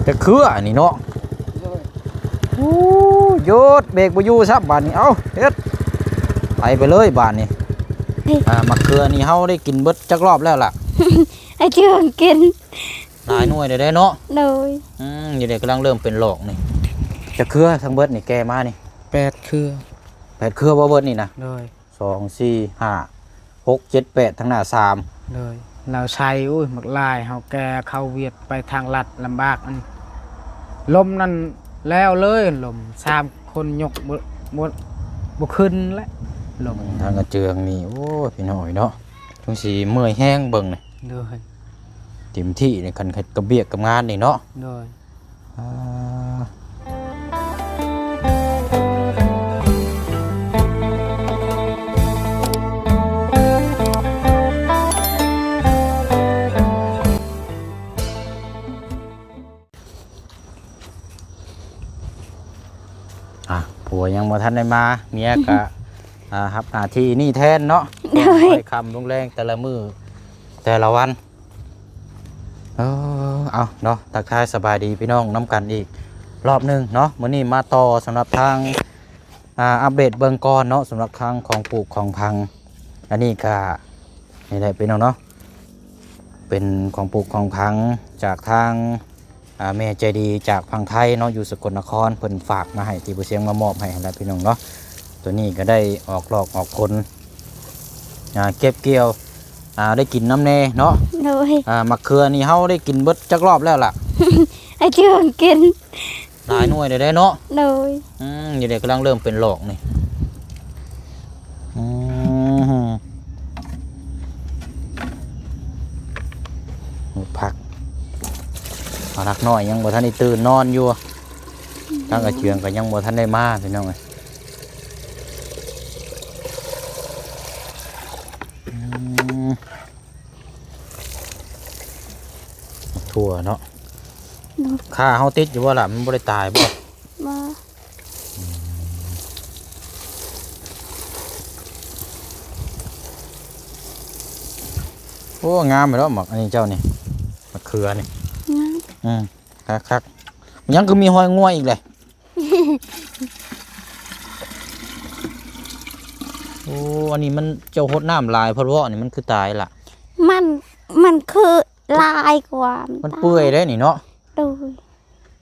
ຈັກເຄືອອັນນີ້ເນາະ. ໂອ້ ຢຸດ ເບຣກບໍ່ຢູ່ຊ້ຳບາດນີ້. ເອົ້າ ເຮັດ ໄປ ໄປເລີຍບາດນີ້. ເອີ ອ່າ ໝາກເຄືອນີ້ເຮົາໄດ້ກິນເບິດຈັກລອບແລ້ວລະ? ໄອ້ເຈືອງກິນ ຫຼາຍໜ່ວຍແລ້ວເດ້ເນາະ. ໂດຍ. ອືມ ນີ້ເດ້ກຳລັງເລີ່ມເປັນຫຼອກນີ້. ຈັກເຄືອທັງເບິດນີ້ແກ່ມານີ້? ແປດເຄືອ. ແປດເຄືອບໍ່ເບິດນີ້ນະ? ໂດຍ. ສອງ ສີ່ ຫ້າ ຫົກ ເຈັດ ແປດ ທາງໜ້າສາມ. ໂດຍ. ລາວໃສ່ ໂອ້ຍ ໝາກຫຼາຍ ເຮົາແກ່ເຂົ້າຫວຽດໄປທາງລັດລຳບາກ. ອັນ ລົມນັ້ນແລ້ວເລີຍ ລົມ ສາມຄົນຍົກບໍ່ ບໍ່ ບໍ່ຂຶ້ນແຫຼະ ລົມ. ທາງກະເຈືອງນີ້ ໂອ້ຍ ພີ່ນ້ອງເອີຍເນາະ ຈົງຊິເມື່ອຍແຮງເບິ່ງນີ້. ໂດຍ. ເຕັມທີ່ນີ້ ຄັນກັບວຽກກັບງານນີ້ເນາະ. ໂດຍ. ອ່າ ອ່ະ ຜົວຍັງບໍ່ທັນໄດ້ມາ ເມຍກະ ອ່າ ຮັບໜ້າທີ່ນີ້ແທນເນາະ. ໂດຍ. ຄ່ອຍຄ່ຳລົງແລງແຕ່ລະມື້ແຕ່ລະວັນ. ເອີ ເອົາເນາະ ທັກທາຍສະບາຍດີພີ່ນ້ອງນຳກັນອີກລອບໜຶ່ງເນາະ. ມື້ນີ້ມາຕໍ່ສຳລັບທາງ ອ່າ ອັບເດດເບິ່ງກ່ອນເນາະ ສຳລັບທາງຂອງປູກຂອງຝັງ. ອັນນີ້ກະ ນີ້ແຫຼະພີ່ນ້ອງເນາະ ເປັນຂອງປູກຂອງຝັງຈາກທາງ ອ່າ ແມ່ໃຈດີຈາກຝັ່ງໄທເນາະ ຢູ່ສະກົນນະຄອນ ເພິ່ນຝາກມາໃຫ້ ທີ່ບໍ່ສຽງມາມອບໃຫ້ຫັ້ນແຫຼະພີ່ນ້ອງເນາະ. ໂຕນີ້ກໍໄດ້ອອກດອກອອກຜົນ ອ່າ ເກັບກ່ຽວ ອ່າ ໄດ້ກິນນຳແດ່ເນາະ. ໂດຍ. ອ່າ ໝາກເຄືອນີ້ເຮົາໄດ້ກິນເບິດຈັກລອບແລ້ວລະ? ໄອ້ເຈືອງກິນ ຫຼາຍໜ່ວຍແລ້ວເດ້ເນາະ. ໂດຍ. ອືມ ນີ້ເດ້ກຳລັງເລີ່ມເປັນຫຼອກນີ້. ອືມ ພັກ ເອົາ ລັກນ້ອຍຍັງບໍ່ທັນໄດ້ຕື່ນນອນຢູ່ ທາງກະເຈືອງກໍຍັງບໍ່ທັນໄດ້ມາ ພີ່ນ້ອງເອີຍ. ອືມ ຖົ່ວເນາະ. ໂດຍ. ຂ້າເຮົາຕິດຢູ່ບໍ່ລະ? ມັນບໍ່ໄດ້ຕາຍບໍ່? ບໍ່. ໂອ້ ງາມເນາະ ໝາກອັນນີ້ເຈົ້ານີ້ ໝາກເຂືອນີ້. ງາມ. ອືມ ຄັກໆ. ຍັງຄືມີຮອຍງົວອີກເລີຍ. ໂອ້ ອັນນີ້ມັນ ເຈົ້າຫົດນ້ຳຫຼາຍໂພດເວາະ ອັນນີ້ມັນຄືຕາຍລະ? ມັນ ມັນຄືຫຼາຍກວ່າ ມັນເປື່ອຍເດ້ນີ້ເນາະ. ໂດຍ.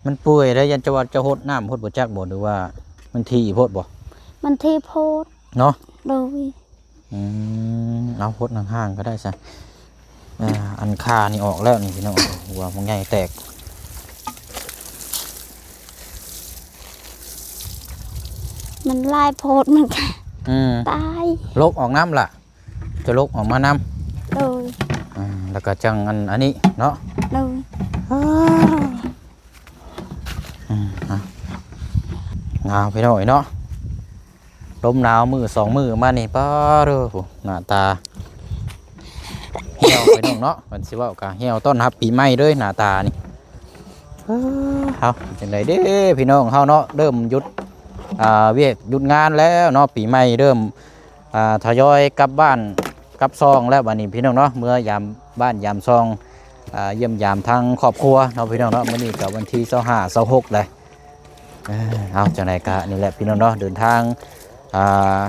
ມັນເປື່ອຍເດ້ ຢ້ານເຈົ້າວ່າເຈົ້າຫົດນ້ຳໂພດບໍ່ຈັກບໍ່ ຫຼືວ່າມັນຖີ່ໂພດບໍ່? ມັນຖີ່ໂພດເນາະ. ໂດຍ. ອືມ ເອົາ ຫົດຫ່າງໆກໍໄດ້ຊະ. ອ່າ ອັນຄານີ້ອອກແລ້ວນີ້ພີ່ນ້ອງ ຫົວພວກໃຫຍ່ແຕກ. ມັນຫຼາຍໂພດມັນກະ ອືມ ຕາຍ. ລົກອອກນຳລະ ຈະລົກອອກມານຳ. ໂດຍ. ອືມ ແລ້ວກໍຈັ່ງອັນ ອັນນີ້ເນາະ. ໂດຍ. ອືມ ເອົາ ງາມພີ່ນ້ອງເອີຍເນາະ. ລົມໜາວມື້ສອງມື້ມານີ້ ປາໂທ້ ໜ້າຕາຫ່ຽວພີ່ນ້ອງເນາະ. ເພິ່ນຊິເວົ້າກະຫ່ຽວຕ້ອນຮັບປີໃໝ່ເດີ ໜ້າຕານີ້. ເອີ ເຮົາຈັ່ງໃດເດ້ພີ່ນ້ອງເຮົາເນາະ ເລີ່ມຢຸດ ອ່າ ວຽກຢຸດງານແລ້ວເນາະ ປີໃໝ່ເລີ່ມ ອ່າ ທະຍອຍກັບບ້ານກັບຊ່ອງແລ້ວບາດນີ້ພີ່ນ້ອງເນາະ ເມືອຢາມບ້ານຢາມຊ່ອງ ອ່າ ຢ້ຽມຢາມທາງຄອບຄົວເນາະພີ່ນ້ອງເນາະ. ມື້ນີ້ກໍວັນທີຊາວຫ້າ ຊາວຫົກແລ້ວ. ເອີ ເອົາ ຈັ່ງໃດກະນີ້ແຫຼະພີ່ນ້ອງເນາະ ເດີນທາງ ອ່າ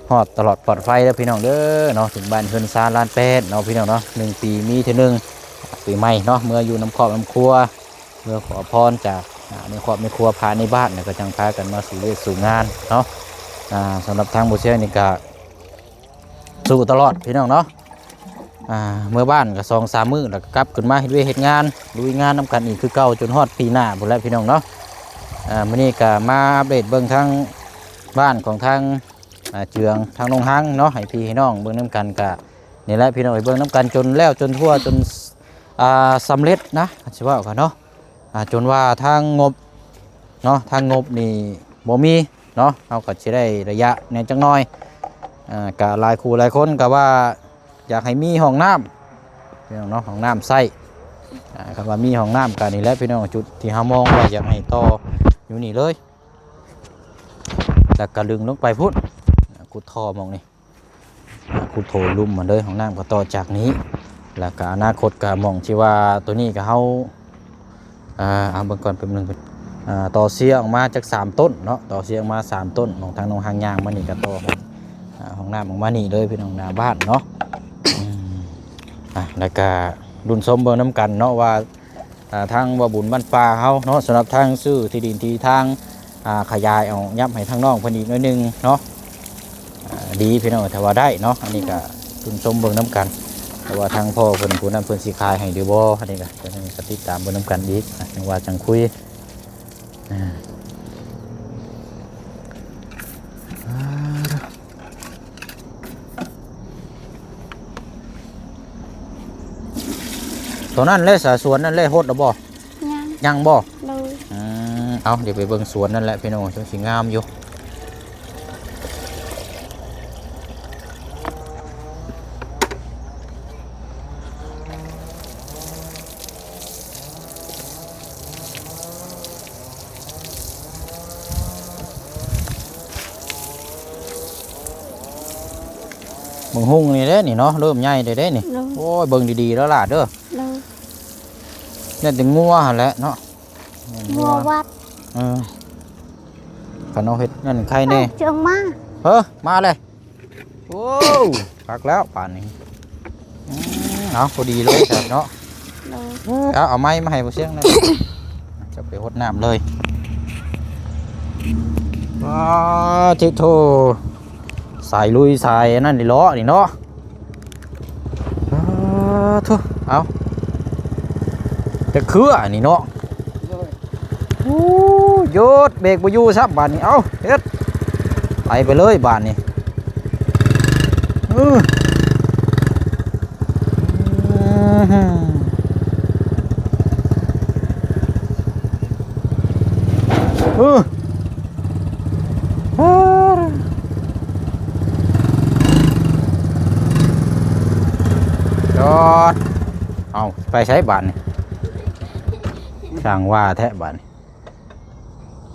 ຮອດຕະຫຼອດປອດໄພເດີພີ່ນ້ອງເດີເນາະ ເຖິງບ້ານເຮືອນຊານລານແປດເນາະພີ່ນ້ອງເນາະ. ໜຶ່ງປີມີເທື່ອໜຶ່ງ ປີໃໝ່ເນາະ ເມືອຢູ່ນຳຄອບນຳຄົວ ເພື່ອຂໍພອນຈາກ ອ່າ ໃນຄອບໃນຄົວພາຍໃນບ້ານ ແລ້ວກໍຈັ່ງພາກັນມາສູ່ວຽກສູ່ງານເນາະ. ອ່າ ສຳລັບທາງບໍ່ຊຽງນີ້ກະ ສູ້ຕະຫຼອດພີ່ນ້ອງເນາະ. ອ່າ ເມືອບ້ານກໍສອງສາມມື້ ແລ້ວກໍກັບຂຶ້ນມາເຮັດວຽກເຮັດງານ ລຸຍງານນຳກັນອີກຄືເກົ່າ ຈົນຮອດປີໜ້າພຸ້ນແຫຼະພີ່ນ້ອງເນາະ. ອ່າ ມື້ນີ້ກໍມາອັບເດດເບິ່ງທາງບ້ານຂອງທາງ ອ່າ ເຈືອງ ທາງນ້ອງຮັງເນາະ ໃຫ້ພີ່ໃຫ້ນ້ອງເບິ່ງນຳກັນ. ກະນີ້ແຫຼະພີ່ນ້ອງ ໃຫ້ເບິ່ງນຳກັນຈົນແລ້ວຈົນທົ່ວ ຈົນ ອ່າ ສຳເລັດນະ ຊິເວົ້າກັນເນາະ. ອ່າ ຈົນວ່າທາງງົບເນາະ ທາງງົບນີ້ບໍ່ມີເນາະ ເຮົາກໍຊິໄດ້ໄລຍະແດ່ຈັກໜ່ອຍ. ອ່າ ກະຫຼາຍຄູ່ຫຼາຍຄົນກໍວ່າຢາກໃຫ້ມີຫ້ອງນ້ຳພີ່ນ້ອງເນາະ ຫ້ອງນ້ຳໃຊ້. ອ່າ ຄັນວ່າມີຫ້ອງນ້ຳກໍນີ້ແຫຼະພີ່ນ້ອງ ຈຸດທີ່ເຮົາມອງວ່າຢາກໃຫ້ຕໍ່ຢູ່ນີ້ເລີຍ ແລ້ວກໍລຶງລົງໄປພຸ້ນ ຂຸດທໍ່ໝ່ອງນີ້. ຂຸດທໍ່ລຸ່ມມາເລີຍ ຫ້ອງນ້ຳກໍຕໍ່ຈາກນີ້ ແລ້ວກໍອະນາຄົດກໍໝ່ອງທີ່ວ່າໂຕນີ້ກໍເຮົາ ອ່າ ເອົາເບິ່ງກ່ອນແປັບໜຶ່ງ ອ່າ ຕໍ່ເຊຍອອກມາຈັກສາມຕົ້ນເນາະ ຕໍ່ເຊຍອອກມາສາມຕົ້ນ ຂອງທາງໜອງຫາງຍາງມານີ້ກໍຕໍ່ຫ້ອງ ອ່າ ຫ້ອງນ້ຳອອກມານີ້ເລີຍ ພີ່ນ້ອງ ໜ້າບ້ານເນາະ. ອືມ ອ່າ ແລ້ວກໍລຸ້ນຊົມເບິ່ງນຳກັນເນາະວ່າ ອ່າ ທາງບໍ່ບຸນບ້ານປ່າເຮົາເນາະ ສຳລັບທາງຊື້ທີ່ດິນທີ່ທາງ ອ່າ ຂະຫຍາຍອອກຍັບໃຫ້ທາງນ້ອງເພິ່ນອີກໜ້ອຍໜຶ່ງເນາະ ອ່າ ດີພີ່ນ້ອງ ຖ້າວ່າໄດ້ເນາະ ອັນນີ້ກໍລຸ້ນຊົມເບິ່ງນຳກັນ ແຕ່ວ່າທາງພໍ່ເພິ່ນຜູ້ນັ້ນເພິ່ນຊິຂາຍໃຫ້ຫຼືບໍ່ ອັນນີ້ກໍ ກໍຕິດຕາມເບິ່ງນຳກັນອີກ ຈັ່ງວ່າຈັ່ງຄຸຍ. ອ່າ ຕົວນັ້ນແຫຼະ ສາ ສວນນັ້ນແຫຼະ ຫົດແລ້ວບໍ່? ຍັງ ຍັງບໍ່? ໂດຍ ອືມ ເອົາ ດຽວໄປເບິ່ງສວນນັ້ນແຫຼະພີ່ນ້ອງ ຊິງາມຢູ່. ບັກຫຸ່ງນີ້ເດ້ນີ້ເນາະ ເລີ່ມໃຫຍ່ແລ້ວເດ້ນີ້. ໂດຍ ໂອ້ຍ ເບິ່ງດີໆເດີຫຼ້າເດີ. ໂດຍ ແລ້ວແຕ່ງົວຫັ້ນແຫຼະເນາະ ແມ່ນງົວ ງົວວັດ. ເອີ ຄັນເຮົາເຮັດນັ້ນໄຄແນ່. ເອົ້າ ເຈີອອກມາ ເຮີ ມາເລີຍ. ໂອ້ ຄັກແລ້ວບາດນີ້. ອືມ ເອົາ ພໍດີເລີຍຊັ້ນເນາະ. ໂດຍ ເອີ ເອົາ ເອົາໄມ້ມາໃຫ້ບໍ່ຊຽງແດ່ ຈະໄປຫົດນ້ຳເລີຍ. ປາດທິໂທ ສາຍລຸຍສາຍອັນນັ້ນນີ້ເລາະນີ້ເນາະ. ສາທຸ ເອົາ ຈັກເຄືອນີ້ເນາະ. ໂດຍ ໂອ້ ຢຸດ ເບຣກບໍ່ຢູ່ຊ້ຳບາດນີ້. ເອົາ ເຮັດ ໄປ ໄປເລີຍບາດນີ້. ອື ອື ຈອດ ເອົາ ໄປໃສບາດນີ້? ຊ່າງວ່າແທ້ບາດນີ້.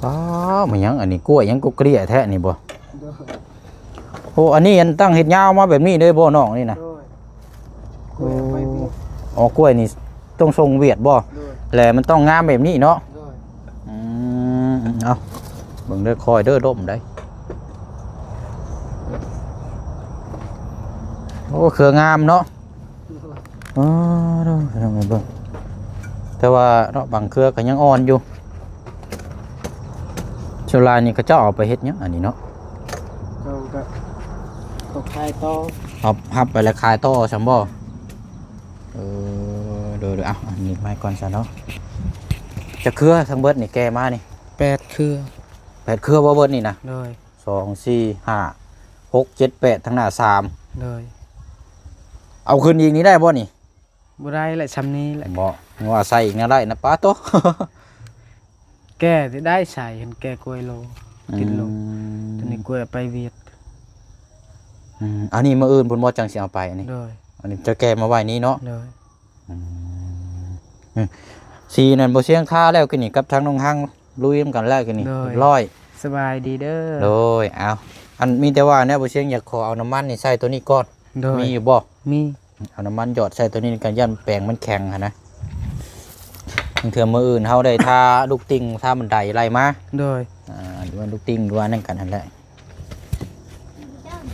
ອ້າວ ແມ່ນຫຍັງອັນນີ້? ກ້ວຍຫຍັງກໍເກລ້ຍແທ້ນີ້ບໍ່? ໂດຍ ໂອ້ ອັນນີ້ອັນຕັ້ງເຮັດຍາວມາແບບນີ້ເລີຍບໍ່ນ້ອງນີ້ນະ? ໂດຍ ກ້ວຍໄປຫວຽດ. ອໍ ກ້ວຍນີ້ຕ້ອງສົ່ງຫວຽດບໍ່? ໂດຍ ແລະມັນຕ້ອງງາມແບບນີ້ເນາະ? ໂດຍ ອືມ ເອົາ ເບິ່ງເດີ ຄ່ອຍເດີ ລົ້ມໄດ໋. ໂອ້ ເຄືອງາມເນາະ. ໂດຍ ອໍ ເດີ ພີ່ນ້ອງເອີຍ ເບິ່ງ ແຕ່ວ່າເນາະ ບາງເຄືອກໍຍັງອ່ອນຢູ່. ສ່ວນຫຼາຍນີ້ເຂົາເຈົ້າເອົາໄປເຮັດຫຍັງອັນນີ້ເນາະ? ເຂົາກໍ ເຂົາຂາຍຕໍ່. ເອົາຮັບໄປແລ້ວຂາຍຕໍ່ຊັ້ນບໍ່? ເອີ ໂດຍໆ ເອົາ ອັນນີ້ໄວ້ກ່ອນຊະເນາະ. ຈັກເຄືອທັງເບິດນີ້ແກ່ມານີ້? ແປດເຄືອ. ແປດເຄືອບໍ່ເບິດນີ້ນະ? ໂດຍ ສອງ ສີ່ ຫ້າ ຫົກ ເຈັດ ແປດ ທາງໜ້າສາມ. ໂດຍ ເອົາຂຶ້ນອີກນີ້ໄດ້ບໍ່ນີ້? ບໍ່ໄດ້ແຫຼະ ຊ່ຳນີ້ແຫຼະ. ບໍ່ ວ່າໃສ່ອີກແນວໄດ້ນະ ປາໂຕ. ແກ່ຊິໄດ້ໃສ່ ເຫັນແກ່ກ້ວຍໂລ ອືມ ກິນໂລ. ຕົວນີ້ກ້ວຍເອົາໄປຫວຽດ. ອືມ ອັນນີ້ມື້ອື່ນພຸ້ນບໍ່ ຈັ່ງຊິເອົາໄປອັນນີ້? ໂດຍ ອັນນີ້ຈະແກ່ມາໄວ້ນີ້ເນາະ? ໂດຍ ອືມ ອືມ ສີນັ້ນບໍ່ຊຽງ ທາແລ້ວກິນນີ້ ກັບທາງນ້ອງຮັງ ລຸຍນຳກັນແລ້ວກິນນີ້ ໂດຍ ຮຽບຮ້ອຍ. ສະບາຍດີເດີ. ໂດຍ ເອົາ ອັນ ມີແຕ່ວ່າແນວບໍ່ຊຽງ ຢາກຂໍເອົານ້ຳມັນນີ້ໃສ່ຕົວນີ້ກ່ອນ. ໂດຍ ມີຢູ່ບໍ່? ມີ ເອົານ້ຳມັນຢອດໃສ່ຕົວນີ້ ກໍຢ້ານແປງມັນແຂງຫັ້ນນະ. ບາງເທື່ອມື້ອື່ນເຮົາໄດ້ທາລູກຕິ່ງ ທາບັນໄດໄລ່ມາ. ໂດຍ ອ່າ ຫຼືວ່າລູກຕິ່ງ ຫຼືວ່ານັ້ນກັນຫັ້ນແຫຼະ.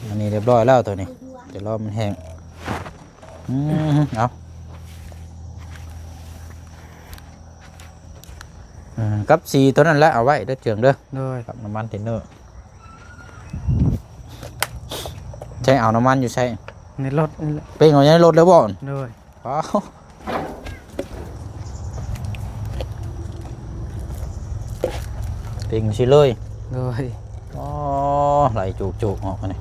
ອັນນີ້ຮຽບຮ້ອຍແລ້ວຕົວນີ້ ດຽວລໍມັນແຫ້ງ. ອືມ ເອົາ ອືມ ກັບສີຕົວນັ້ນແຫຼະ ເອົາໄວ້ເດີເຈືອງເດີ. ໂດຍ ກັບນ້ຳມັນເທນເນີ. ໃຊ້ເອົານ້ຳມັນຢູ່ໃສ? ໃນລົດນີ້ແຫຼະ. ເປັງເອົາໃນລົດເລີຍບໍ່? ໂດຍ ວ້າວ ເປັງຊິເລີຍ. ໂດຍ ອໍ ໄຫຼຈຸກໆອອກອັນນີ້.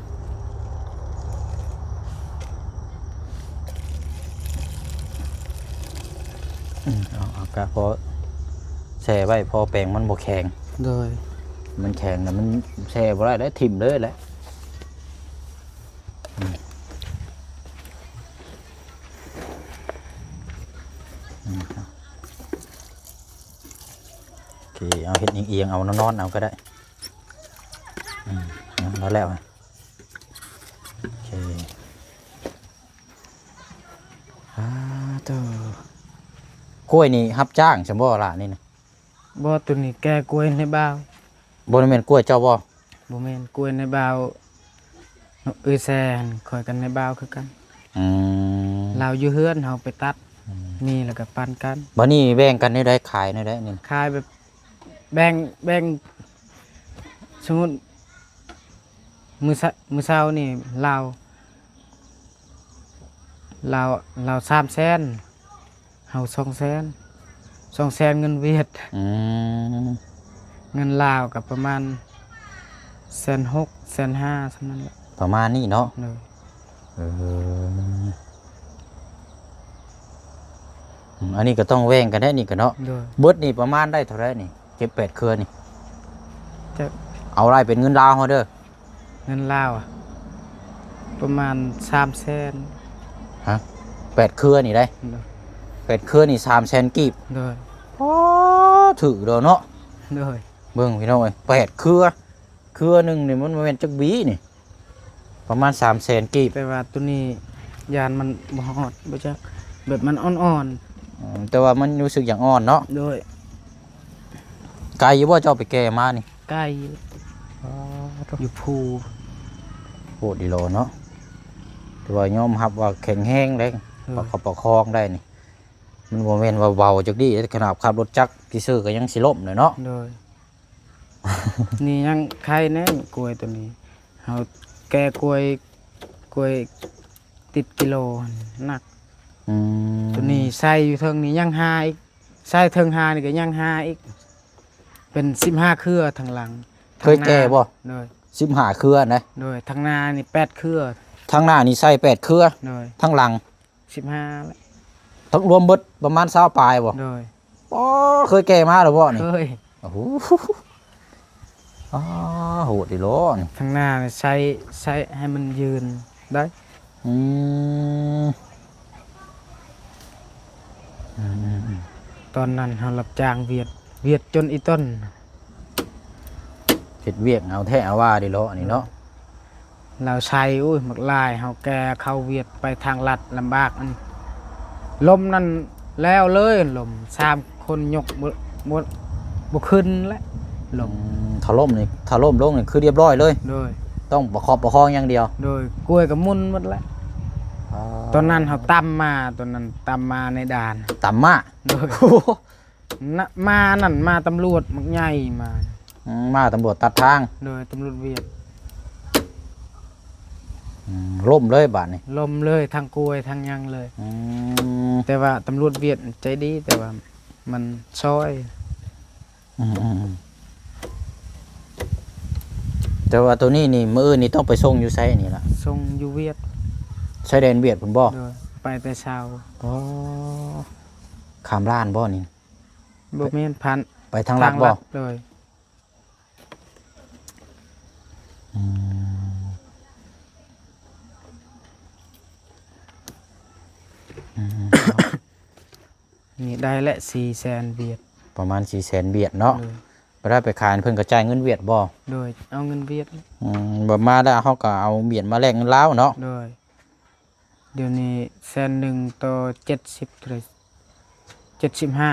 ອືມ ເອົາ ເອົາກະພໍແຊ່ໄວ້ ພໍແປງມັນບໍ່ແຂງ. ໂດຍ ມັນແຂງແລ້ວມັນແຊ່ບໍ່ໄດ້ແລ້ວ ຖິ້ມເລີຍແຫຼະ. ອືມ ອືມ ໂອເຄ ເອົາເຮັດອຽງໆ ເອົານອນໆ ເອົາກໍໄດ້. ອືມ ເອົາແລ້ວ ໂອເຄ. ອ້າ ໂທ້ ກ້ວຍນີ້ຮັບຈ້າງຊັ້ນບໍ່ລະນີ້ນະ? ບໍ່ ໂຕນີ້ແກ່ກ້ວຍໃນບ່າວ. ບໍ່ແມ່ນກ້ວຍເຈົ້າບໍ່? ບໍ່ແມ່ນ ກ້ວຍໃນບ່າວ ເອື້ອຍແຊຫັ້ນ ຂ້ອຍກັນໃນບ່າວຄືກັນ. ອືມ ລາວຢູ່ເຮືອນ ເຮົາໄປຕັດ ອືມ ມີແລ້ວກໍປັນກັນ. ບາດນີ້ແບ່ງກັນແນວໃດ? ຂາຍແນວໃດນີ້? ຂາຍແບບ ແບ່ງ ແບ່ງ ສົມມຸດ ມື້ເຊົ້າ ມື້ເຊົ້ານີ້ລາວ ລາວ ລາວສາມແສນ ເຮົາສອງແສນ ສອງແສນເງິນຫວຽດ. ອືມ ເງິນລາວກໍປະມານແສນຫົກ ແສນຫ້າ ສ່ຳນັ້ນແຫຼະ ປະມານນີ້ເນາະ. ໂດຍ ເອີ ອືມ ອັນນີ້ກໍຕ້ອງແບ່ງກັນແດ່ນີ້ກໍເນາະ. ໂດຍ ເບິດນີ້ປະມານໄດ້ເທົ່າໃດນີ້? ເຈັດແປດເຄືອນີ້ ຈະ ເອົາໄລ່ເປັນເງິນລາວເຮົາເດີ. ເງິນລາວ ປະມານສາມແສນ. ຮະ? ແປດເຄືອນີ້ໄດ໋? ໂດຍ ແປດເຄືອນີ້ສາມແສນກີບ. ໂດຍ ອໍ ຖືກແລ້ວເນາະ. ໂດຍ ເບິ່ງພີ່ນ້ອງເອີຍ ແປດເຄືອ ເຄືອໜຶ່ງນີ້ມັນບໍ່ແມ່ນຈັກຫວີນີ້ ປະມານສາມແສນກີບ. ແຕ່ວ່າໂຕນີ້ຢ້ານມັນບໍ່ຮອດ ບໍ່ຈັກ ແບບມັນອ່ອນໆ. ອືມ ແຕ່ວ່າມັນຮູ້ສຶກຢາກອ່ອນເນາະ. ໂດຍ ໄກຢູ່ບໍ່ເຈົ້າໄປແກ່ມານີ້? ໄກ ອໍ ຢູ່ພູ. ໂພດດີໂລເນາະ ແຕ່ວ່າຍອມຮັບວ່າແຂງແຮງເດ້. ໂດຍ ປະຄັບປະຄອງໄດ້ນີ້ ມັນບໍ່ແມ່ນວ່າເບົາຈັກດີ້ ຂະໜາດຂັບລົດຈັກຊື່ໆ ກໍຍັງຊິລົ້ມເລີຍເນາະ. ໂດຍ ນີ້ຍັງໄຄແດ່ ກ້ວຍໂຕນີ້ ເຮົາແກ່ກ້ວຍ ກ້ວຍຕິດກິໂລຫັ້ນໜັກ. ອືມ ໂຕນີ້ໃສ່ຢູ່ເທິງນີ້ຍັງຫ້າອີກ ໃສ່ເທິງຫ້ານີ້ກໍຍັງຫ້າອີກ ເປັນສິບຫ້າເຄືອທາງຫຼັງ. ເຄີຍແກ່ບໍ່? ໂດຍ ສິບຫ້າເຄືອນະ. ໂດຍ ທາງໜ້ານີ້ແປດເຄືອ. ທາງໜ້ານີ້ໃສ່ແປດເຄືອ. ໂດຍ ທາງຫຼັງ ສິບຫ້າແຫຼະ ທັງລວມເບິດປະມານຊາວປາຍບໍ່? ໂດຍ ອໍ ເຄີຍແກ່ມາແລ້ວບໍ່ນີ້? ເຄີຍ. ໂອ້ໂຫ ອໍ ໂຫດອີ່ຫຼໍນີ້. ທາງໜ້າໃສ່ ໃສ່ໃຫ້ມັນຢືນໄດ້. ອືມ ອືມ ຕອນນັ້ນເຮົາຮັບຈ້າງຫວຽດ ຫວຽດຈົນອີ່ຕົນ ເຮັດວຽກເອົາແທ້ເອົາວ່າເດເນາະ ອັນນີ້ເນາະ. ລາວໃສ່ ໂອ້ຍ ໝາກຫຼາຍ ເຮົາແກ່ເຂົ້າຫວຽດໄປທາງລັດລຳບາກ. ອັນລົມນັ້ນແລ້ວເລີຍ ລົມສາມຄົນຍົກບໍ່ ບໍ່ ບໍ່ຂຶ້ນແຫຼະ ລົມ. ອືມ ຖ້າລົ້ມນີ້ ຖ້າລົ້ມລົງນີ້ຄືລຽບຮ້ອຍເລີຍ. ໂດຍ ຕ້ອງປະຄອບປະຄອງຢ່າງດຽວ. ໂດຍ ກ້ວຍກໍໝຸ່ນໝົດແຫຼະ. ອໍ ຕອນນັ້ນເຮົາຕຳມາ ຕອນນັ້ນຕຳມາໃນດ່ານ ຕຳມາ. ໂດຍ ນະ ມານັ້ນ ມາຕຳຫຼວດບັກໃຫຍ່ມາ. ອືມ ມາຕຳຫຼວດຕັດທາງ. ໂດຍ ຕຳຫຼວດຫວຽດ. ອືມ ລົ້ມເລີຍບາດນີ້ ລົ້ມເລີຍ ທັງກ້ວຍທັງຫຍັງເລີຍ. ອືມ ແຕ່ວ່າຕຳຫຼວດຫວຽດໃຈດີ ແຕ່ວ່າມັນຊອຍ. ອືມໆໆ ແຕ່ວ່າໂຕນີ້ນີ້ ມື້ອື່ນນີ້ຕ້ອງໄປສົ່ງຢູ່ໃສນີ້ລະ? ສົ່ງຢູ່ຫວຽດ ຊາຍແດນຫວຽດພຸ້ນບໍ່? ໂດຍ ໄປແຕ່ເຊົ້າ. ອໍ ຂ້າມລານບໍ່ນີ້? ບໍ່ແມ່ນ ຜ່ານ ໄປທາງລັດບໍ່? ໂດຍ. ອືມ ອືມ ນີ້ໄດ້ແຫຼະ ສີ່ແສນຫວຽດ. ປະມານສີ່ແສນຫວຽດເນາະ. ໂດຍ ເວລາໄປຂາຍເພິ່ນກໍຈ່າຍເງິນຫວຽດບໍ່? ໂດຍ ເອົາເງິນຫວຽດ. ອືມ ແບບມາແລ້ວເຮົາກໍເອົາຫວຽດມາແລກເງິນລາວເນາະ. ໂດຍ. ດຽວນີ້ແສນໜຶ່ງຕໍ່ເຈັດສິບເທົ່າໃດ? ເຈັດສິບຫ້າ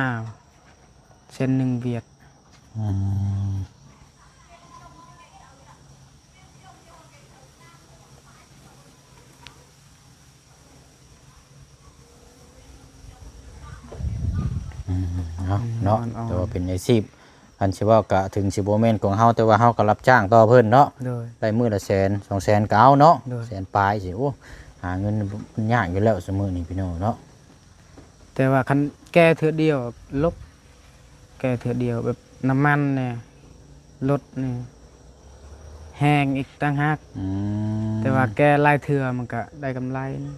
ແສນໜຶ່ງຫວຽດ. ອືມ ອືມ ເອົາເນາະ ອືມ ແຕ່ວ່າເປັນອາຊີບ ຄັນຊິເວົ້າກະເຖິງຊິບໍ່ແມ່ນຂອງເຮົາ ແຕ່ວ່າເຮົາກໍຮັບຈ້າງຕໍ່ເພິ່ນເນາະ. ໂດຍ ໄດ້ມື້ລະແສນ ສອງແສນກໍເອົາເນາະ. ໂດຍ ແສນປາຍຊິ ໂອ້ ຫາເງິນມັນຍາກຢູ່ແລ້ວຊຸມື້ນີ້ພີ່ນ້ອງເນາະ. ແຕ່ວ່າຄັນແກ່ເທື່ອດຽວລົບ ແກ່ເທື່ອດຽວ ແບບນ້ຳມັນແດ່ ລົດນີ້ແຮງອີກຕ່າງຫາກ. ອືມ ແຕ່ວ່າແກ່ຫຼາຍເທື່ອມັນກະໄດ້ກຳໄລນະ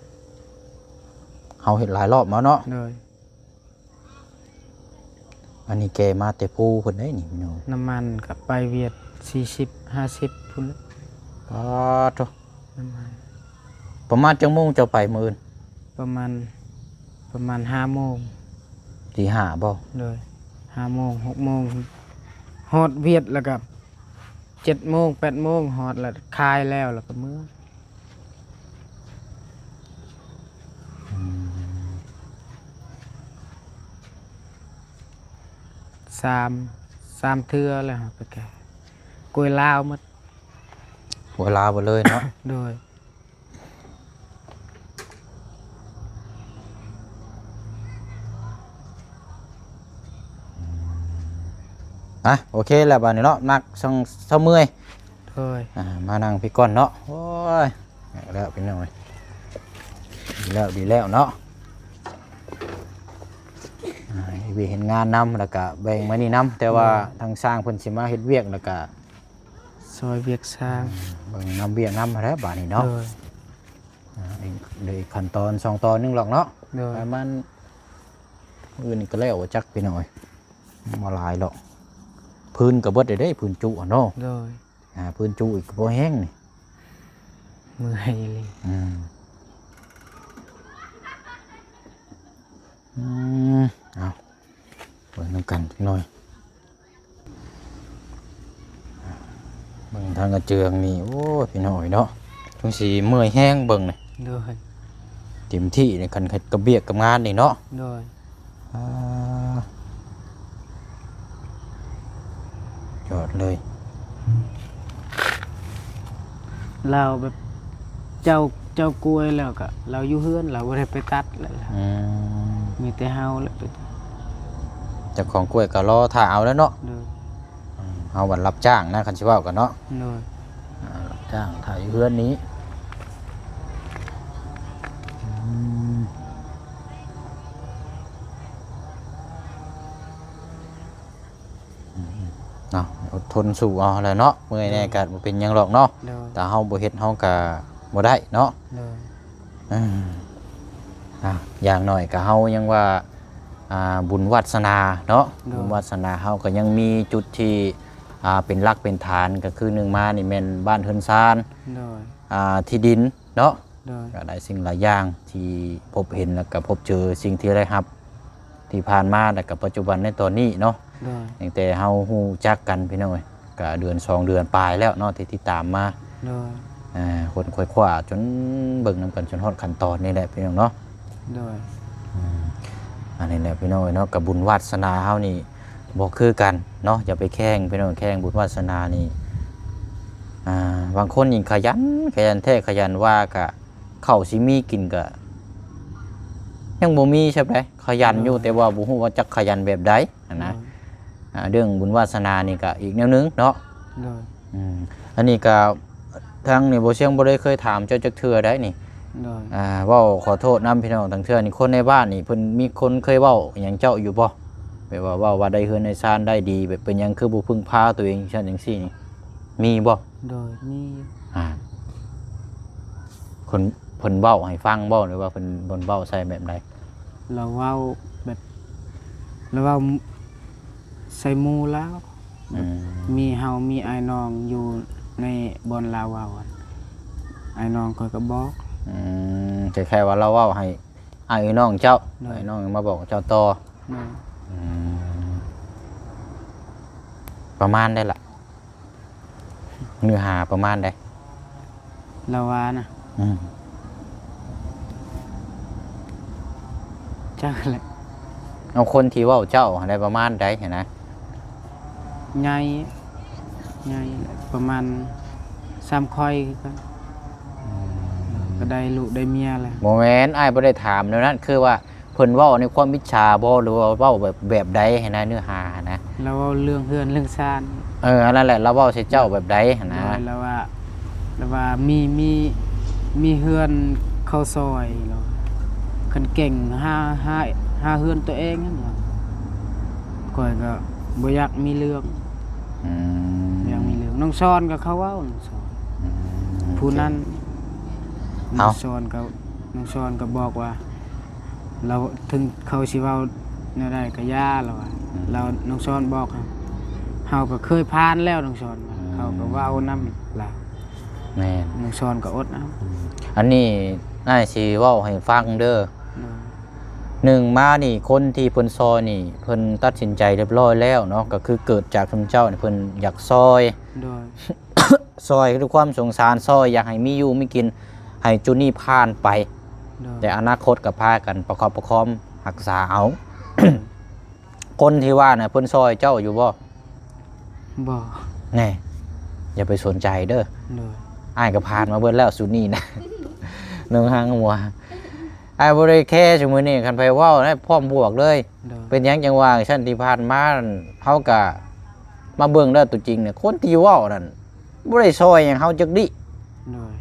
ເຮົາເຮັດຫຼາຍລອບມາເນາະ. ໂດຍ. ອັນນີ້ແກ່ມາແຕ່ພູພຸ້ນເດ້ນີ້ພີ່ນ້ອງ. ນ້ຳມັນກໍໄປຫວຽດສີ່ສິບຫ້າສິບພຸ້ນແຫຼະ. ປາດໂທ້ ນ້ຳມັນ. ປະມານຈັກໂມງເຈົ້າໄປມື້ອື່ນ? ປະມານ ປະມານຫ້າໂມງ. ຕີຫ້າບໍ່? ໂດຍ ຫ້າໂມງ ຫົກໂມງ ຮອດຫວຽດແລ້ວກໍເຈັດໂມງ ແປດໂມງ ຮອດແລ້ວ ຂາຍແລ້ວ ແລ້ວກໍເມືອ. ອືມ ສາມ ສາມເທື່ອແລ້ວ ໄປແກ່ ກ້ວຍລາວໝົດ ໂອ້ຍ ລາວເບິດເລີຍເນາະ. ໂດຍ. ອ່ະ ໂອເຄແລ້ວບາດນີ້ເນາະ ນັກ ເຊົາເມື່ອຍ. ໂດຍ. ອ່າ ມານັ່ງພີ້ກ່ອນເນາະ. ໂອ້ຍ ແລ້ວພີ່ນ້ອງເອີຍ ດີແລ້ວ ດີແລ້ວເນາະ. ອ່າ ເຮັດວຽກເຮັດງານນຳ ແລ້ວກະແບ່ງມານີ້ນຳ ແຕ່ວ່າ ໂດຍ ທາງຊ່າງເພິ່ນຊິມາເຮັດວຽກ ແລ້ວກະ ຊ່ອຍວຽກຊ່າງ ເບິ່ງນຳວຽກນຳຫັ້ນແຫຼະບາດນີ້ເນາະ. ໂດຍ. ອ່າ ເອີ ເຫຼືອອີກຂັ້ນຕອນສອງຕອນໜຶ່ງດອກເນາະ. ໂດຍ. ປະມານມື້ອື່ນນີ້ກໍແລ້ວ ບໍ່ຈັກພີ່ນ້ອງເອີຍ ບໍ່ຫຼາຍດອກ. ພື້ນກໍເບິດແລ້ວເດ້ ພື້ນຈຸເນາະ. ໂດຍ. ອ່າ ພື້ນຈຸອີກກໍບໍ່ແຫ້ງນີ້ ເມື່ອຍອີ່ຫຼີ. ອືມ ອືມ ເອົາ ເບິ່ງນຳກັນຈັກໜ່ອຍ. ເບິ່ງທາງກະເຈືອງນີ້ ໂອ້ຍ ພີ່ນ້ອງເອີຍເນາະ ຈົງຊິເມື່ອຍແຮງເບິ່ງນີ້. ໂດຍ. ເຕັມທີ່ນີ້ ຄັນເຮັດກັບວຽກກັບງານນີ້ເນາະ. ໂດຍ. ອ່າ ຍອດເລີຍ ລາວແບບ ເຈົ້າ ເຈົ້າກ້ວຍແລ້ວກະລາວຢູ່ເຮືອນ ລາວບໍ່ໄດ້ໄປຕັດແລ້ວ. ອືມ ມີແຕ່ເຮົາແຫຼະໄປຕັດ. ເຈົ້າຂອງກ້ວຍກໍລໍຖ້າເອົາແລ້ວເນາະ. ໂດຍ. ອືມ ເຮົາບັດຮັບຈ້າງນະ ຄັນຊິເວົ້າກັນເນາະ. ໂດຍ. ອ່າ ຮັບຈ້າງຖ້າຢູ່ເຮືອນນີ້. ອືມ ເນາະ ອົດທົນສູ້ເອົາແຫຼະເນາະ ເມື່ອຍແດ່ ໂດຍ ກໍບໍ່ເປັນຫຍັງດອກເນາະ. ໂດຍ. ຖ້າເຮົາບໍ່ເຮັດ ເຮົາກໍບໍ່ໄດ້ເນາະ. ໂດຍ. ເອີ ອ່າ ຢ່າງໜ້ອຍກໍເຮົາຍັງວ່າ ອ່າ ບຸນວາດສະໜາເນາະ. ໂດຍ. ບຸນວາດສະໜາເຮົາກໍຍັງມີຈຸດທີ່ ອ່າ ເປັນຫຼັກເປັນຖານ ກໍຄືໜຶ່ງມານີ້ແມ່ນບ້ານເຮືອນຊານ. ໂດຍ. ອ່າ ທີ່ດິນເນາະ. ໂດຍ. ກໍຫຼາຍສິ່ງຫຼາຍຢ່າງທີ່ພົບເຫັນ ແລ້ວກໍພົບເຈີ ສິ່ງທີ່ໄດ້ຮັບທີ່ຜ່ານມາ ແລ້ວກໍປັດຈຸບັນໃນຕອນນີ້ເນາະ. ໂດຍ. ຕັ້ງແຕ່ເຮົາຮູ້ຈັກກັນ ພີ່ນ້ອງເອີຍ ກໍເດືອນສອງເດືອນປາຍແລ້ວເນາະ ທີ່ຕິດຕາມມາ. ໂດຍ. ອ່າ ຄົ້ນຄວ້າຈົນເບິ່ງນຳກັນຈົນຮອດຂັ້ນຕອນນີ້ແຫຼະ ພີ່ນ້ອງເນາະ. ໂດຍ. ອືມ ອັນນີ້ແຫຼະ ພີ່ນ້ອງເອີຍເນາະ ກໍບຸນວາດສະໜາເຮົານີ້ບໍ່ຄືກັນເນາະ ຢ່າໄປແຂ່ງ ພີ່ນ້ອງ ແຂ່ງບຸນວາດສະໜານີ້. ອ່າ ບາງຄົນນີ້ຂະຫຍັນ ຂະຫຍັນແທ້ຂະຫຍັນວ່າ ກະເຂົ້າຊິມີກິນກະຍັງບໍ່ມີຊ້ຳໃດ ຂະຫຍັນຢູ່. ໂດຍ. ແຕ່ວ່າບໍ່ຮູ້ວ່າຈັກຂະຫຍັນແບບໃດຫັ້ນນະ. ໂດຍ. ອ່າ ເລື່ອງບຸນວາດສະໜານີ້ກະອີກແນວໜຶ່ງເນາະ. ໂດຍ. ອືມ ອັນນີ້ກະ ທາງນີ້ບໍ່ຊຽງບໍ່ໄດ້ເຄີຍຖາມເຈົ້າຈັກເທື່ອໃດນີ້. ໂດຍ. ອ່າ ເວົ້າຂໍໂທດນຳພີ່ນ້ອງ ທາງເທື່ອນີ້ຄົນໃນບ້ານນີ້ເພິ່ນມີຄົນເຄີຍເວົ້າຫຍັງເຈົ້າຢູ່ບໍ່? ແບບວ່າເວົ້າວ່າໄດ້ເຮືອນໄດ້ຊານໄດ້ດີ ແບບເປັນຫຍັງຄືບໍ່ເພິ່ງພາຕົວເອງ ຈັ່ງຊັ້ນຈັ່ງຊີ້ນີ້ ມີບໍ່? ໂດຍ ມີຢູ່. ອ່າ ເພິ່ນ ເພິ່ນເວົ້າໃຫ້ຟັງບໍ່ ຫຼືວ່າເພິ່ນ ເພິ່ນເວົ້າໃສ່ແບບໃດ? ລາວເວົ້າແບບ ລາວເວົ້າໃສ່ໝູ່ລາວ. ອືມ ມີເຮົາ ມີອ້າຍນ້ອງຢູ່ໃນບ່ອນລາວເວົ້າ ອ້າຍນ້ອງຂ້ອຍກໍບອກ. ອືມ ຄ້າຍໆວ່າລາວເວົ້າໃຫ້ອ້າຍນ້ອງເຈົ້າ. ໂດຍ. ອ້າຍນ້ອງມາບອກເຈົ້າຕໍ່. ໂດຍ. ອືມ ປະມານໃດລະ? ເນື້ອຫາປະມານໃດ? ລາວວ່ານະ. ອືມ ຈັກແຫຼະ. ເອົາ ຄົນທີ່ເວົ້າເຈົ້າຫັ້ນໄດ້ປະມານໃດຫັ້ນນະ? ໃຫຍ່ ໃຫຍ່ປະມານສ່ຳຂ້ອຍຄືກັນ. ອືມ ກໍໄດ້ລູກໄດ້ເມຍແລ້ວ. ບໍ່ແມ່ນ ອ້າຍບໍ່ໄດ້ຖາມແນວນັ້ນ ຄືວ່າ ເພິ່ນເວົ້າໃນຄວາມອິດສາບໍ່ ຫຼືວ່າເວົ້າແບບ ແບບໃດຫັ້ນນະ ເນື້ອຫາຫັ້ນນະ? ລາວເວົ້າເລື່ອງເຮືອນເລື່ອງຊານ. ເອີ ອັນນັ້ນແຫຼະ ລາວເວົ້າໃສ່ເຈົ້າແບບໃດຫັ້ນນະ? ໂດຍ ລາວວ່າ ລາວວ່າມີ ມີ ມີເຮືອນເຂົາຊ່ອຍ ລາວຄັນເກັ່ງຫາ ຫາ ຫາເຮືອນຕົວເອງຫັ້ນ. ຂ້ອຍກໍບໍ່ຢາກມີເລື່ອງ. ອືມ ບໍ່ຢາກມີເລື່ອງ. ນ້ອງຊອນກໍເຂົາເວົ້າ ນ້ອງຊອນ. ອືມ ຜູ້ນັ້ນ. ເອົ້າ ນ້ອງຊອນກໍ ນ້ອງຊອນກໍບອກວ່າ ລາວ ເຖິງເຂົາຊິເວົ້າແນວໃດກໍຢ່າ ລາວວ່າ. ອືມ ລາວ ນ້ອງຊອນບອກ ເຮົາກໍເຄີຍຜ່ານແລ້ວ ນ້ອງຊອນວ່າ. ອືມ ເຂົາກໍເວົ້ານຳລາວ. ແມ່ນ ນ້ອງຊອນກໍອົດເອົາ. ອືມ ອັນນີ້ອ້າຍຊິເວົ້າໃຫ້ຟັງເດີ. ໂດຍ. ໜຶ່ງມານີ້ ຄົນທີ່ເພິ່ນຊ່ອຍນີ້ ເພິ່ນຕັດສິນໃຈຮຽບຮ້ອຍແລ້ວເນາະ ກໍຄືເກີດຈາກຊຸມເຈົ້ານີ້ ເພິ່ນຢາກຊ່ອຍ. ໂດຍ. ຊ່ອຍດ້ວຍຄວາມສົງສານ ຊ່ອຍຢາກໃຫ້ມີຢູ່ມີກິນ ໃຫ້ຈຸດນີ້ຜ່ານໄປ. ໂດຍ. ແຕ່ອະນາຄົດກໍພາກັນປະຄັບປະຄອງຮັກສາເອົາ. ໂດຍ. ຄົນທີ່ວ່ານະ ເພິ່ນຊ່ອຍເຈົ້າຢູ່ບໍ່? ບໍ່. ແນ່ ຢ່າໄປສົນໃຈເດີ. ໂດຍ. ອ້າຍກໍຜ່ານມາເບິດແລ້ວຊຸດນີ້ນະ ນ້ອງຫາງຫົວ. ອ້າຍບໍ່ໄດ້ແຄຊຸມື້ນີ້, ຄັນໃຜເວົ້ານະ ພ້ອມບວກເລີຍ. ໂດຍ. ເປັນຫຍັງຈັ່ງວ່າຊັ້ນ? ທີ່ຜ່ານມາເຮົາກະມາເບິ່ງແລ້ວ ຕົວຈິງນະ ຄົນທີ່ເວົ້ານັ້ນບໍ່ໄດ້ຊ່ອຍຫຍັງເຮົາຈັກດີ້. ໂດຍ.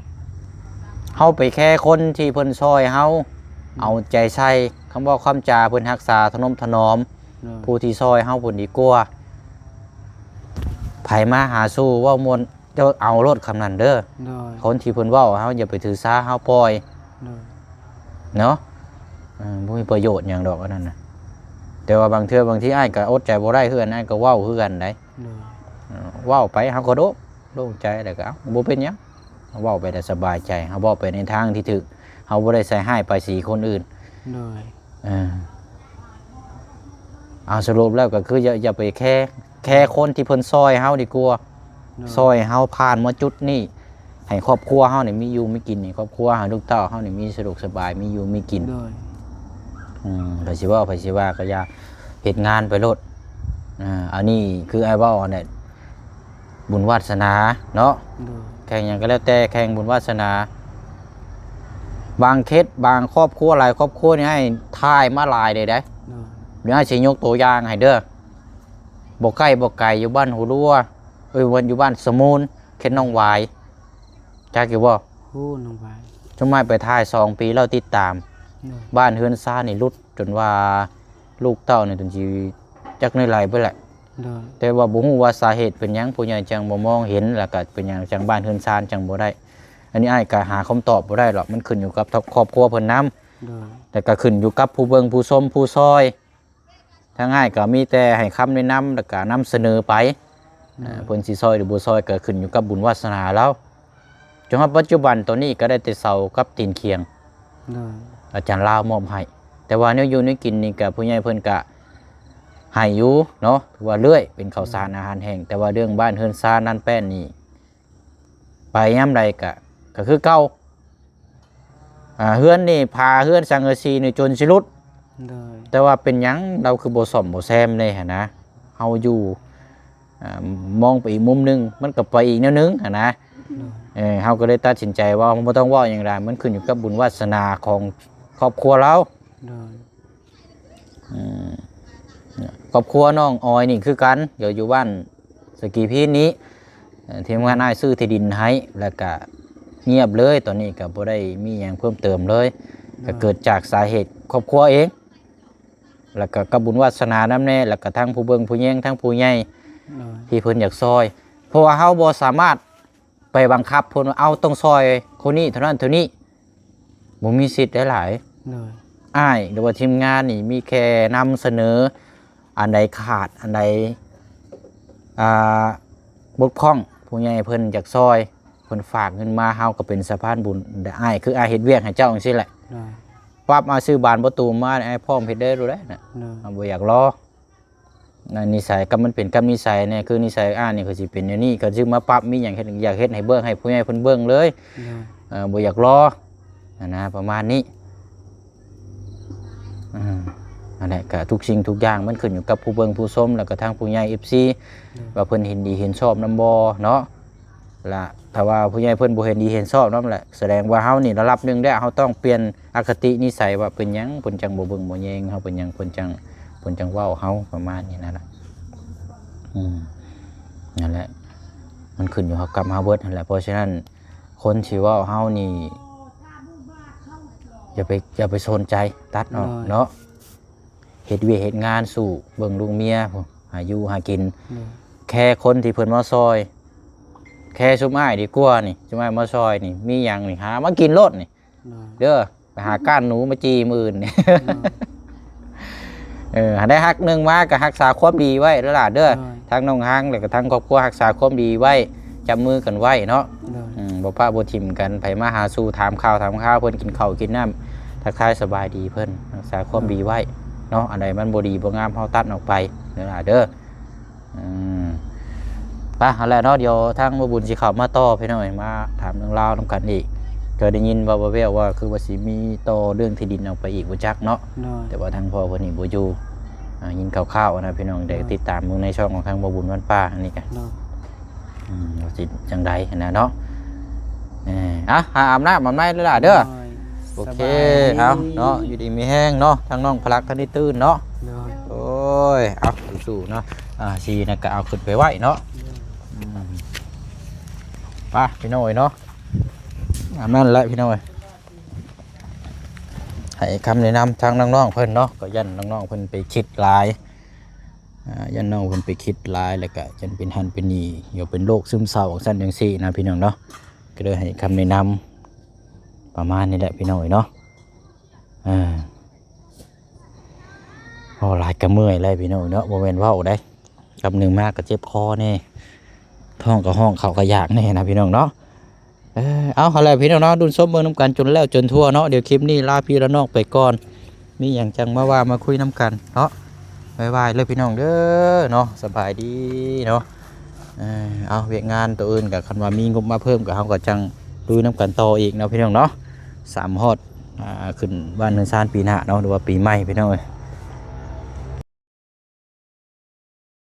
ເຮົາໄປແຄຄົນທີ່ເພິ່ນຊ່ອຍເຮົາ ໂດຍ ເອົາໃຈໃສ່ ຄຳເວົ້າຄຳຈາເພິ່ນຮັກສາທະນົມຖະໜອມ. ໂດຍ. ຜູ້ທີ່ຊ່ອຍເຮົາພຸ້ນດີກວ່າ. ໃຜມາຫາສູ່ເວົ້າມ່ວນ ເຈົ້າເອົາໂລດຄຳນັ້ນເດີ. ໂດຍ. ຄົນທີ່ເພິ່ນເວົ້າເຮົາຢ່າໄປຖືສາ, ເຮົາປ່ອຍ. ໂດຍ. ເນາະ. ເອີ ບໍ່ມີປະໂຫຍດຫຍັງດອກອັນນັ້ນນະ. ແຕ່ວ່າບາງເທື່ອບາງທີອ້າຍກໍອົດໃຈບໍ່ໄດ້ຄືກັນ, ອ້າຍກໍເວົ້າຄືກັນໃດ໋. ໂດຍ. ເອີ ເວົ້າໄປເຮົາກໍໂດ ໂລ່ງໃຈ ແລ້ວກໍ ເອົ້າ ບໍ່ເປັນຫຍັງ. ເວົ້າໄປແລ້ວສະບາຍໃຈ, ເຮົາເວົ້າໄປໃນທາງທີ່ຖືກ, ເຮົາບໍ່ໄດ້ໃສ່ຮ້າຍປ້າຍສີຄົນອື່ນ. ໂດຍ. ເອີ ເອົາ ສະຫຼຸບແລ້ວກໍຄືຢ່າ ຢ່າໄປແຄ ແຄຄົນທີ່ເພິ່ນຊ່ອຍເຮົາດີກວ່າ. ໂດຍ. ຊ່ອຍເຮົາຜ່ານມາຈຸດນີ້ ໃຫ້ຄອບຄົວເຮົານີ້ມີຢູ່ມີກິນ, ໃຫ້ຄອບຄົວ ໃຫ້ລູກເຕົ້າເຮົານີ້ມີສະດວກສະບາຍ ມີຢູ່ມີກິນ. ໂດຍ. ອືມ ໃຜຊິເວົ້າໃຜຊິວ່າກໍຢ່າ, ເຮັດງານໄປໂລດ. ອ່າ ອັນນີ້ຄືອ້າຍເວົ້າຫັ້ນແຫຼະ ບຸນວາສະໜາເນາະ. ໂດຍ. ແຂ່ງຫຍັງກໍແລ້ວແຕ່ ແຂ່ງບຸນວາສະໜາ. ບາງເຂດ ບາງຄອບຄົວ ຫຼາຍຄອບຄົວນີ້ ອ້າຍຖ່າຍມາຫຼາຍເດ້. ໂດຍ. ດຽວອ້າຍຊິຍົກໂຕຢ່າງໃຫ້ເດີ. ບໍ່ໃກ້ບໍ່ໄກ ຢູ່ບ້ານຫົວລົວ ເອີຍ ຢູ່ບ້ານສະມູນ ເຂດໜອງຫວາຍ ຈັກຢູ່ບໍ່? ຮູ້ ໜອງຫວາຍ. ຊຸມອ້າຍໄປຖ່າຍສອງປີແລ້ວຕິດຕາມ. ໂດຍ. ບ້ານເຮືອນຊານນີ້ຫຼຸດ ຈົນວ່າລູກເຕົ້ານີ້ຈົນຊິຈັກແນວໃດເບິດແຫຼະ. ໂດຍ. ແຕ່ວ່າບໍ່ຮູ້ວ່າສາເຫດເປັນຫຍັງ ຜູ້ໃຫຍ່ຈັ່ງບໍ່ມອງເຫັນ ແລ້ວກໍເປັນຫຍັງຈັ່ງບ້ານເຮືອນຊານຈັ່ງບໍ່ໄດ້. ອັນນີ້ອ້າຍກໍຫາຄຳຕອບບໍ່ໄດ້ດອກ ມັນຂຶ້ນຢູ່ກັບຄອບຄົວເພິ່ນນຳ. ໂດຍ. ແລ້ວກໍຂຶ້ນຢູ່ກັບຜູ້ເບິ່ງ ຜູ້ຊົມ ຜູ້ຊ່ອຍ. ທາງອ້າຍກໍມີແຕ່ໃຫ້ຄຳແນະນຳ ແລ້ວກໍນຳສະເໜີໄປ. ໂດຍ. ເພິ່ນຊິຊ່ອຍຫຼືບໍ່ຊ່ອຍກໍຂຶ້ນຢູ່ກັບບຸນວາສະໜາລາວ. ຈົນຮອດປັດຈຸບັນຕອນນີ້ກໍໄດ້ແຕ່ເຊົາກັບຕີນຄຽງ. ໂດຍ. ອາຈານລາວມອບໃຫ້. ແຕ່ວ່າແນວຢູ່ແນວກິນນີ້ກໍຜູ້ໃຫຍ່ເພິ່ນກໍໃຫ້ຢູ່ເນາະ ຖືວ່າເລື້ອຍ ເປັນເຂົ້າສານອາຫານແຫ້ງ. ແຕ່ວ່າເລື່ອງບ້ານເຮືອນຊານນັ້ນແປ້ນນີ້ ໄປຍາມໃດກະ ກະຄືເກົ່າ. ອ່າ ເຮືອນນີ້ ຝາເຮືອນສັງກະສີນີ້ຈົນຊິຫຼຸດ. ໂດຍ. ແຕ່ວ່າເປັນຫຍັງລາວຄືບໍ່ສ້ອມບໍ່ແຊມແດ່ຫັ້ນນະ? ເຮົາຢູ່ ອ່າ ມອງໄປອີກມຸມໜຶ່ງ ມັນກໍໄປອີກແນວໜຶ່ງຫັ້ນນະ. ໂດຍ. ເອີ ເຮົາກໍເລີຍຕັດສິນໃຈວ່າເຮົາບໍ່ຕ້ອງເວົ້າຫຍັງຫຼາຍ ມັນຂຶ້ນຢູ່ກັບບຸນວາສະໜາຂອງຄອບຄົວລາວ. ໂດຍ. ອືມ ຄອບຄົວນ້ອງອອຍນີ້ຄືກັນ ເດີ ຢູ່ບ້ານສະກີພີນນີ້ ເອີ ທີມງານອ້າຍຊື້ທີ່ດິນໃຫ້ ແລ້ວກະງຽບເລີຍ. ຕອນນີ້ກະບໍ່ໄດ້ມີຫຍັງເພີ່ມເຕີມເລີຍ. ໂດຍ. ກະເກີດຈາກສາເຫດຄອບຄົວເອງ ແລ້ວກະກັບບຸນວາສະໜານຳແດ່ ແລ້ວກະທັງຜູ້ເບິ່ງຜູ້ແຍງ ທັງຜູ້ໃຫຍ່ ໂດຍ ທີ່ເພິ່ນຢາກຊ່ອຍ. ເພາະວ່າເຮົາບໍ່ສາມາດ ໄປບັງຄັບເພິ່ນວ່າ ເອົາ ຕ້ອງຊ່ອຍຄົນນີ້ເທົ່ານັ້ນເທົ່ານີ້ ບໍ່ມີສິດໄດ້ຫຼາຍ. ໂດຍ. ອ້າຍ ຫຼືວ່າທີມງານນີ້ມີແຄ່ນຳສະເໜີ ອັນໃດຂາດ ອັນໃດ ອ່າ ບົກຜ່ອງ ຜູ້ໃຫຍ່ເພິ່ນຢາກຊ່ອຍ ເພິ່ນຝາກເງິນມາ ເຮົາກໍເປັນສະພານບຸນ. ແຕ່ອ້າຍ ຄືອ້າຍເຮັດວຽກໃຫ້ເຈົ້າຈັ່ງຊີ້ແຫຼະ. ໂດຍ. ປັບ ອ້າຍຊື້ບານປະຕູມາ ອ້າຍພ້ອມເຮັດເລີຍໂລດແຫຼະນະ. ໂດຍ. ເຮົາບໍ່ຢາກລໍ. ນະ ນິໄສ ກໍມັນເປັນກັບນິໄສແດ່ ຄືນິໄສອ້າຍນີ້ກໍຊິເປັນແນວນີ້ ກໍຊິມາປັບ ມີຫຍັງເຮັດ ຢາກເຮັດໃຫ້ເບິ່ງ ໃຫ້ຜູ້ໃຫຍ່ເພິ່ນເບິ່ງເລີຍ. ໂດຍ. ເອີ ບໍ່ຢາກລໍຫັ້ນນະ ປະມານນີ້. ອ່າ ອັນນັ້ນແຫຼະ ກໍທຸກສິ່ງທຸກຢ່າງມັນຂຶ້ນຢູ່ກັບຜູ້ເບິ່ງຜູ້ຊົມ ແລ້ວກໍທາງຜູ້ໃຫຍ່ ເອັຟຊີ ໂດຍ ວ່າເພິ່ນເຫັນດີເຫັນຊອບນຳບໍ່ເນາະ. ລະຖ້າວ່າຜູ້ໃຫຍ່ເພິ່ນບໍ່ເຫັນດີເຫັນຊອບນຳແຫຼະ ສະແດງວ່າເຮົານີ້ລະດັບໜຶ່ງແລ້ວ ເຮົາຕ້ອງປ່ຽນອະຄະຕິນິໄສ ວ່າເປັນຫຍັງເພິ່ນຈັ່ງບໍ່ເບິ່ງບໍ່ແຍງເຮົາ ເປັນຫຍັງເພິ່ນຈັ່ງ ເພິ່ນຈັ່ງເວົ້າເຮົາ ປະມານນີ້ຫັ້ນລະ. ອືມ ນັ້ນແຫຼະ ມັນຂຶ້ນຢູ່ກັບເຮົາເບິດຫັ້ນແຫຼະ. ເພາະສະນັ້ນ ຄົນທີ່ເວົ້າເຮົານີ້ ຢ່າໄປ ຢ່າໄປສົນໃຈ ຕັດອອກ ໂດຍ ເນາະ. ເຮັດວຽກເຮັດງານ ສູ້ເບິ່ງລູກເມຍ ຫາຢູ່ຫາກິນ. ໂດຍ. ແຄ່ຄົນທີ່ເພິ່ນມາຊ່ອຍ ແຄ່ຊຸມອ້າຍດີກວ່ານີ້ ຊຸມອ້າຍມາຊ່ອຍນີ້ ມີຫຍັງນີ້ ຫາມາກິນໂລດນີ້. ໂດຍ. ເດີ ໄປຫາກ້ານໜູມາຈີ່ມື້ອື່ນນີ້. ໂດຍ. ເອີ ຫາໄດ້ຮັກໜຶ່ງມາກໍຮັກສາຄວາມດີໄວ້ເດີຫຼ້າເດີ. ໂດຍ. ທັງນ້ອງຮັງ ແລ້ວກໍທັງຄອບຄົວຮັກສາຄວາມດີໄວ້ ຈັບມືກັນໄວ້ເນາະ. ໂດຍ. ອືມ ບໍ່ປະບໍ່ຖິ້ມກັນ ໃຜມາຫາສູ່ ຖາມຂ່າວຖາມຄາວເພິ່ນ ກິນເຂົ້າກິນນ້ຳ ທັກທາຍສະບາຍດີເພິ່ນ ຮັກສາຄວາມ ໂດຍ ດີໄວ້ເນາະ. ອັນໃດມັນບໍ່ດີບໍ່ງາມ ເຮົາຕັດອອກໄປເດີຫຼ້າເດີ. ອືມ ໄປ ຫັ້ນແຫຼະເນາະ ດຽວທາງໝໍບຸນຊິເຂົ້າມາຕໍ່ ພີ່ນ້ອງເອີຍ ມາຖາມເລື່ອງລາວນຳກັນອີກ. ກໍໄດ້ຍິນວ່າແວ່ວໆວ່າ ຄືວ່າຊິມີຕໍ່ເລື່ອງທີ່ດິນອອກໄປອີກບໍ່ຈັກເນາະ. ໂດຍ. ແຕ່ວ່າທາງພໍ່ເພິ່ນນີ້ບໍ່ຢູ່ ອ່າ ຍິນຂ່າວໆນະພີ່ນ້ອງ ໄດ້ ໂດຍ ຕິດຕາມເບິ່ງໃນຊ່ອງຂອງທາງບໍ່ບຸນວັນປ່າອັນນີ້ກະ ໂດຍ ອືມ ວ່າຊິຈັ່ງໃດຫັ້ນນະເນາະ. ເອີ ອ່ະ ຫາອາບນ້ຳອາບໃນເດີຫຼ້າເດີ ໂດຍ ໂອເຄ ສະບາຍດີ ເອົາເນາະ ຢູ່ດີມີແຮງເນາະ ທາງນ້ອງພະລັກທັນໄດ້ຕື່ນເນາະ ໂດຍ ໂອ້ຍ ເອົາ ສູ້ໆເນາະ ອ່າ ຊີນະກະເອົາຂຶ້ນໄປໄວ້ເນາະ ໂດຍ ອືມ ໄປພີ່ນ້ອງເອີຍເນາະ ອາບນ້ຳແຫຼະພີ່ນ້ອງເອີຍ ໃຫ້ຄຳແນະນຳທາງນ້ອງໆເພິ່ນເນາະ ກໍຢ້ານນ້ອງໆເພິ່ນໄປຄິດຫຼາຍ ອ່າ ຢ້ານນ້ອງເພິ່ນໄປຄິດຫຼາຍ ແລ້ວກະຢ້ານເປັນຫັ້ນເປັນນີ້ ຢ່າເປັນໂລກຊຶມເສົ້າຈັ່ງຊັ້ນຈັ່ງຊີ້ນະພີ່ນ້ອງເນາະ ກໍເລີຍໃຫ້ຄຳແນະນຳປະມານນີ້ແຫຼະພີ່ນ້ອງເອີຍເນາະ ເອີ ເວົ້າຫຼາຍກະເມື່ອຍແຫຼະພີ່ນ້ອງເນາະ ບໍ່ແມ່ນເວົ້າໃດ ກຳໜຶ່ງມາກະເຈັບຄໍແດ່ ທ້ອງກະຮ້ອງ ເຂົ້າກະຢາກແດ່ນະພີ່ນ້ອງເນາະ. ເອີ ເອົາ ຫັ້ນແຫຼະພີ່ນ້ອງເນາະ ດຸນຊົມເບິ່ງນຳກັນຈົນແລ້ວຈົນທົ່ວເນາະ ດຽວຄລິບນີ້ລາພີ່ລານ້ອງໄປກ່ອນ ມີຫຍັງຈັ່ງມາວ່າມາຄຸຍນຳກັນເນາະ ບາຍບາຍເລີຍພີ່ນ້ອງເດີເນາະ ສະບາຍດີເນາະ. ເອີ ເອົາ ວຽກງານໂຕອື່ນກະ ຄັນວ່າມີງົບມາເພີ່ມກະ ເຮົາກະຈັ່ງລຸຍນຳກັນຕໍ່ອີກເນາະພີ່ນ້ອງເນາະ ສາມຮອດ ອ່າ ຂຶ້ນບ້ານເຮືອນຊານປີໜ້າເນາະ ຫຼືວ່າປີໃໝ່ພີ່ນ້ອງເອີຍ.